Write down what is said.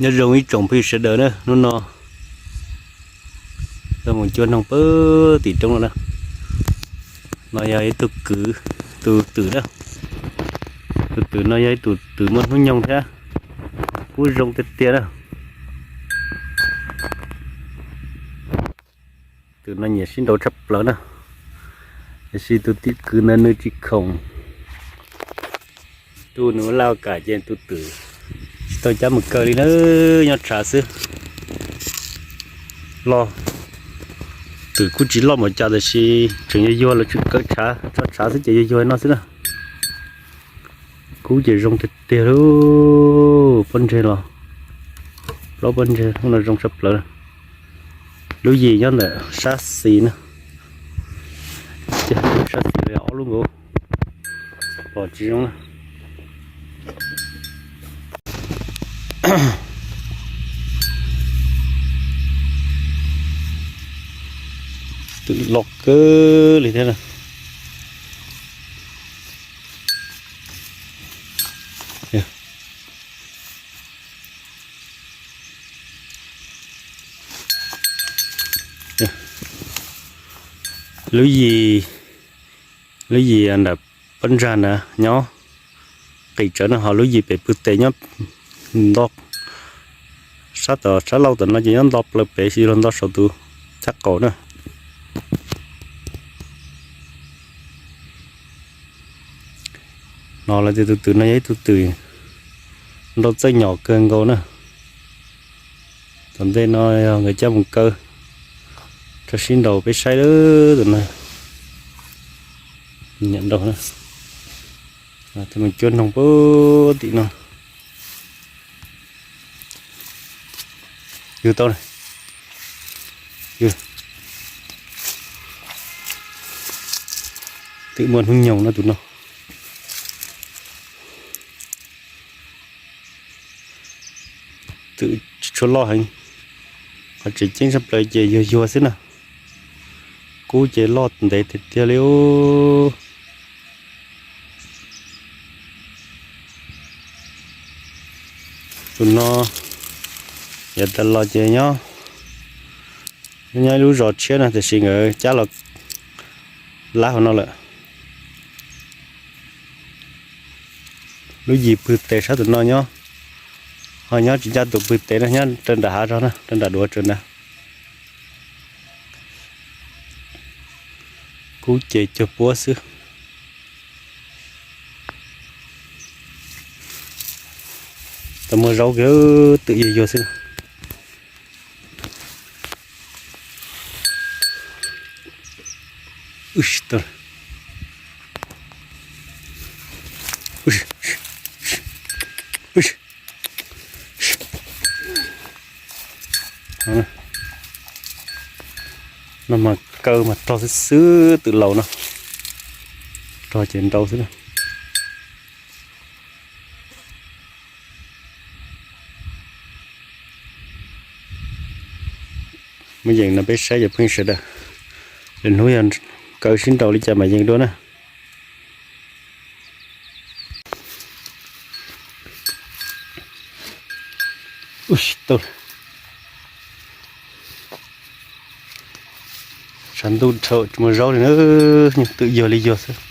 Nyob zoo ib tsoom phooj ywg sawv daws na, hnub no tau mus cuab noog pem tim roob no na. No yog ib tug kwv, tus twm na. Tus twm no yog ib tug twm muaj hnub nyoog thiab, kuj zoo tiag tiag na. Twm no nyiam sib nraus tshaj plaws na. Tiam sis tus tim kwv ntawd nws tsis khoom, tus nws laj kam ces tus twm tsis tau cab mus kaw li na, nyob tshav xwb. Loj, twm kuj tsis loj npaum cas tiam sis tseem yuag yuag los tseem kaw tshav, tso tshav xwb ces yuag yuag no xwb na. Kub ces zoo tiag tiag li, pob ntseg los, plaub pob ntseg no zoo tshaj plaws. Lub yim nyob ntawm sab xis na, sab xis li ob lub nkaus, pom tsis zoo na. Twm loj kawg li thiab na. Lub yim, lub yim ntawm pob ntsag ntawd nyob qis tsawv no, ho lub yim pem pw tes nyob nto, sab tom sab laug tom no ces nyob nto plaws pem, sis los nto saum tus caj qaum na. No lawv tias tus twm no yog ib tug twm nrau txawj nyom kawg nkaus na. Tom ntej no yog nkawd cab mus kaw, tso sib nraus peb saib lawm tus no. Nyiam nraus na. Mus cuab noog pem tim no. Yug tau, yug, twm muaj hnub nyoog no tus no. Twm tsis tshua loj heev, qhov tseem ceeb tshaj plaws ces yuag yuag xwb na. Kub ces loj ntev tiag tiag li. Tus no yav tas los ces nyob, nyob ib lub zos tshiab no tiam sis nkawd cab los lab hauv no lawm. Lub yim pw tes sab tus no nyob, ho nyob tsis ncaj tus pw tes no, nyob rau nram hav zog na, rau nram duav tsaws ntawd. Kub ces cuag puab xwb. Tau muaj zaub kiag, twm yuag yuag xwb. No mas kaw mas rog xwb xwb, twm laus no, rog ces nrau xwb na. Muab yees no peb saib cov phooj ywg sawv daws, lwm hnub yog kaw sib nraus li cas mam yees dua na. Tshav ntuj dhau tsis muaj zaub li na, twm yuag li yuag xwb.